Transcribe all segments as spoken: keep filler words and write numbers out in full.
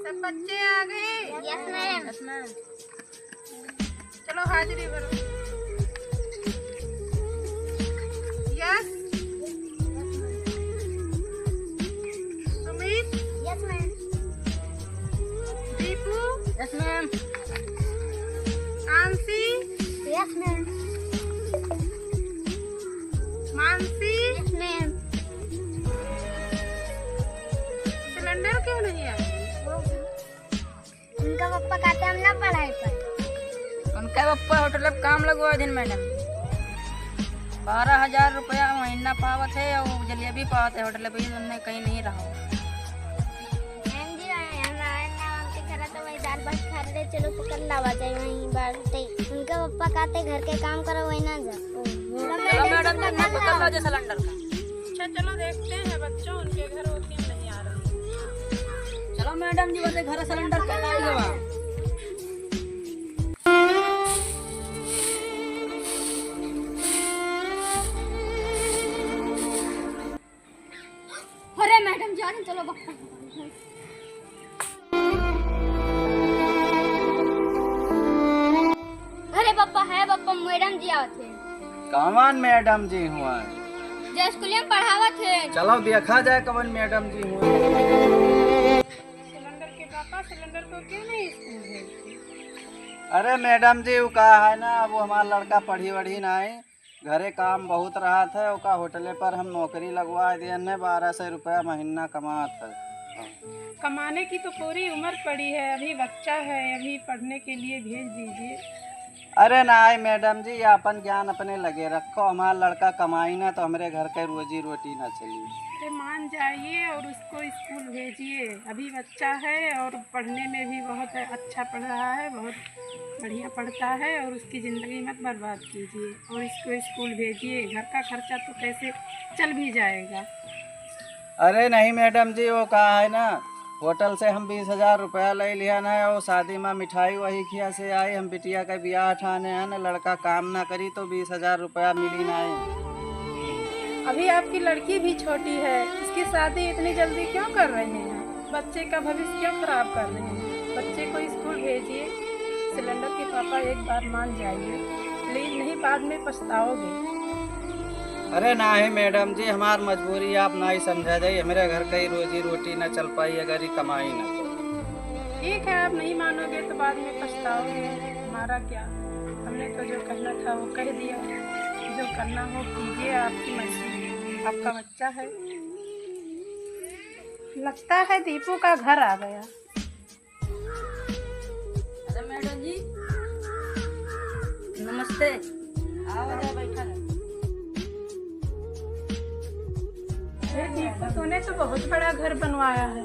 सब बच्चे आ गए? Yes, ma'am. Yes, ma'am. चलो, हाजिरी भरो। Yash, Sumit. Yes, ma'am. Deepu. Yes, ma'am. Anshi. Yes, ma'am. Mansi. Yes, ma'am. Cylinder क्यों नहीं आया? उनका पप्पा कहते हम ना पढ़ाई पर। उनका पप्पा होटल पे काम लगवा दिन मैडम, बारह हजार रुपया महीना पावत है और जलेबी पावत है होटल पे, उनने कहीं नहीं रहा। मैम जी, आए, हम आए ना, उनके घर तो वही दाल भात खा रहे, चलो पकड़ लावा जाए वहीं बात। उनका पप्पा कहते घर के काम करो, वही ना जा। चलो मैडम, मैडम, पकड़ लो जे सिलेंडर का। अच्छा, चलो देखते हैं बच्चों, उनके घर वो क्यों नहीं आ रहे। चलो मैडम जी, बोले घर सिलेंडर का लाई हवा। अरे मैडम जी, आ रही, चलो बप्पा। अरे बप्पा, है बप्पा, मैडम जी आवत है। कौन मैडम जी हुआ? जो स्कूल में पढ़ावत है। चलो देखा जाए कौन मैडम जी हुआ। सिलेंडर के पापा, सिलेंडर को क्यों नहीं स्कूल भेजते? अरे मैडम जी, वो का है ना, वो हमारा लड़का पढ़ी वढ़ी ना है, घरे काम बहुत रहत है, ओका होटले पर हम नौकरी लगवा दियन है, बारह सौ रुपया महीना कमात है। कमाने की तो पूरी उम्र पड़ी है, अभी बच्चा है, अभी पढ़ने के लिए भेज दीजिए। अरे नाहीं मैडम जी, आपन ज्ञान अपने लगे रखो, हमार लड़का कमाई ना तो हमरे घर के रोजी रोटी ना चली। अरे मान जाइए और उसको स्कूल भेजिए, अभी बच्चा है और पढ़ने में भी बहुत अच्छा पढ़ रहा है, बहुत बढ़िया पढ़ता है और उसकी ज़िंदगी मत बर्बाद कीजिए और इसको स्कूल भेजिए, घर का खर्चा तो कैसे चल भी जाएगा। अरे नहीं मैडम जी, वो का है ना, होटल से हम बीस हजार रुपया ले लिया ना, वो शादी में मिठाई वही खिया से आई, हम बिटिया का ब्याह ठाने हैं ना, लड़का काम ना करी तो बीस हजार रुपया मिली ना। अभी आपकी लड़की भी छोटी है, इसकी शादी इतनी जल्दी क्यों कर रहे हैं? बच्चे का भविष्य क्यों खराब कर रहे हैं? बच्चे को स्कूल भेजिए। सिलेंडर के पापा, एक बार मान जाइए प्लीज, नहीं बाद में पछताओगे। अरे नाहीं मैडम जी, हमार मजबूरी आप नाहीं समझा जाई, हमरे घर का ही रोजी रोटी ना चल पाई अगर ये कमाई ना तो। ठीक है, आप नहीं मानोगे तो बाद में पछताओगे, हमारा क्या, हमने तो जो कहना था वो कह दिया, जो करना हो कीजिए, आपकी मर्जी, आपका बच्चा है। लगता है दीपू का घर आ गया। अरे मैडम जी, नमस्ते। आओ, आ जाओ, बैठा रहो। अरे दीपू, तूने तो बहुत बड़ा घर बनवाया है।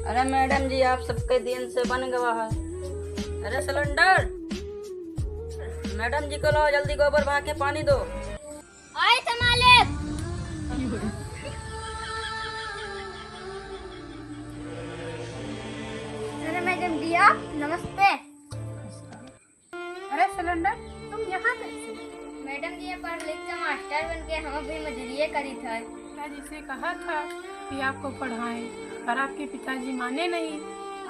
अरे मैडम जी, आप सबके दिन से बन गवा है। अरे सिलेंडर, मैडम जी को लाओ, जल्दी गोबर बहा के पानी दो। आए थे मालिक। अरे मैडम जी, आप नमस्ते। अरे सिलेंडर, तुम यहाँ कैसे? मैडम जी, ये पढ़ लिख के मास्टर बन के हम भी मजूरिये करी था। पिताजी से कहा था कि आपको पढ़ाएं, पर आपके पिताजी माने नहीं,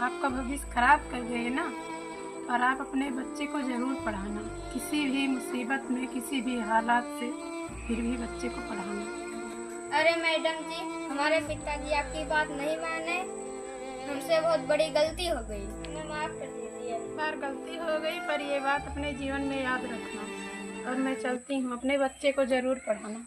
आपका भविष्य खराब कर गए ना। पर आप अपने बच्चे को जरूर पढ़ाना, किसी भी मुसीबत में, किसी भी हालात से, फिर भी बच्चे को पढ़ाना। अरे मैडम जी, हमारे पिताजी आपकी बात नहीं माने, हमसे बहुत बड़ी गलती हो गई, हमें माफ कर दीजिए। एक बार गलती हो गई, पर ये बात अपने जीवन में याद रखना। और मैं चलती हूँ, अपने बच्चे को जरूर पढ़ाना।